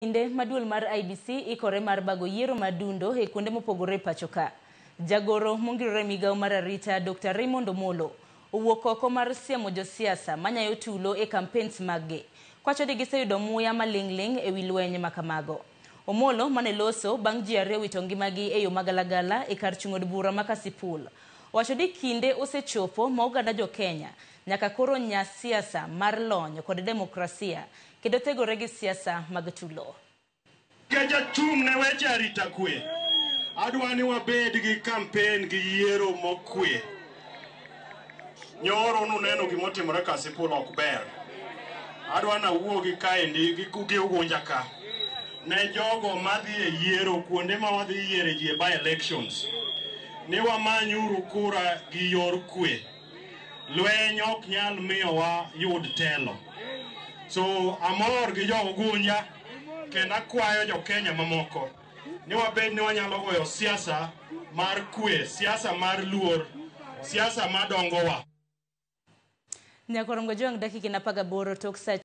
Kinde ma duol mar IEBC ikore mar bago yiero madundo e kuonde mopogore e pacho ka. Jagoro mongirore migao mar arita Dr. Raymond Omolo owuok oko mar siemo josiasa manyayo tulo e campaigns maggi. Kwacho ni giseyudo muya maling'ling' e wi lweny makamago. Omolo mane loso bang' ji ariyo wito ngimagi e yo magalagala e kar chung' od bura ma Kasipul. Owacho ni kinde osechopo ma oganda jo Kenya nyaka koro nya siasa mar lony kod demokrasia kendo thegore gi siasa mag tulo. Nikech achung' ne weche arita kwe, adwa ni wabed gi campaign gi yiero mokwe. Nyoro nuneno gimotimore Kasipul ok ber. Adwa nawuo gi kaendi gi Ugunja ka. Ne jogo madhi e yiero kuonde ma wadhi yiere ji e by elections. Ni wamanyuru kura gi yor kwe. Lweny ok nyal miyowa yud telo. So amor gi jo Ugunja kendo akwayo jo Kenya mamoko ni wabed ni wanyalo goyo siasa mar kwe, siasa mar luor, siasa madongowa. Nyakwarom Gojwang' dakika 18 tok saa.